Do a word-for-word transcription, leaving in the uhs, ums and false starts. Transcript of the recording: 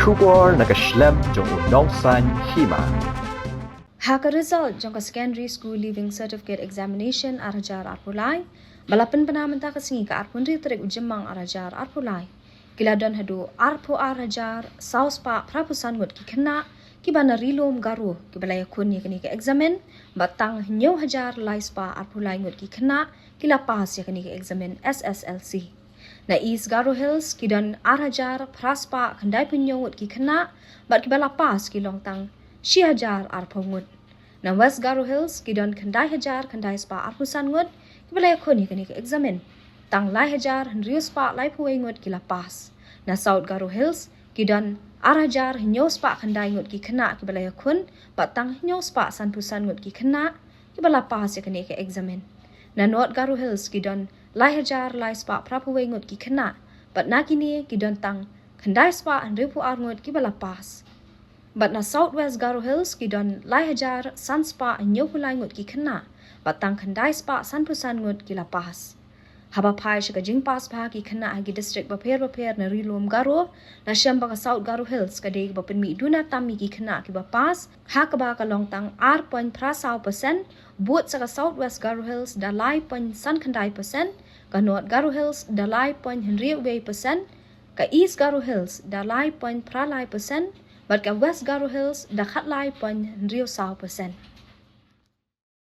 Khubor na ka shlem jong u nongsan hima. Ha ka result jong ka Secondary School Leaving Certificate Examination ar hajar arphew lai, ba la pynbna mynta ka sngi ka arphew hynriew tarik u Jymmang ar hajar arphew lai, ki la don haduh arphew ar hajar saw spah phraphew san ngut ki khynnah kiba na Ri Lum Garo kiba la ïakhun ïa kane ka eksamin, bad tang hynñiew hajar lai spah arphew lai ngut ki khynnah ki la pass ïa kane ka eksamin S S L C. Na East Garo Hills ki don ar hajar phra spah khyndai phew hynñiew ngut ki khynnah, bad kiba la pass ki long tang shi hajar arphew ngut. Na West Garo Hills ki don khyndai hajar khyndai spah arphew san ngut kiba la ïakhun ïa kane ka eksamin, tang lai hajar hynriew spah laiphew wei ngut ki la pass. Na South Garo Hills ki don ar hajar hynñiew spah khyndai ngut ki khynnah kiba la ïakhun, bad tang hynñiew spah sanphew san ngut ki khynnah kiba la pass ïa kane ka eksamin. Na North Garo Hills ki don lai hajar lai spah phraphew wei ngut ki khynnah, bad na kine ki don tang khyndai spah hynriewphew ar ngut kiba la pass. Bad na South West Garo Hills ki don lai hajar san spah hynñiewphew lai ngut ki khynnah, bad tang khyndai spah sanphew san ngut ki la pass. Haba phai sha ka jingpass bha ki khynnah ha ki district bapher bapher na Ri Lum Garo, la shem ba ka South Garo Hills ka dei kaba pynmih duna tam ïa ki khynnah kiba pass, ha kaba ka long tang ar point phra saw percent, bud sa ka South West Garo Hills da lai point san khyndai percent, ka North Garo Hills da lai point hynriew wei percent, ka East Garo Hills da lai point phra lai percent, bad ka West Garo Hills da khatlai point hynriew saw percent.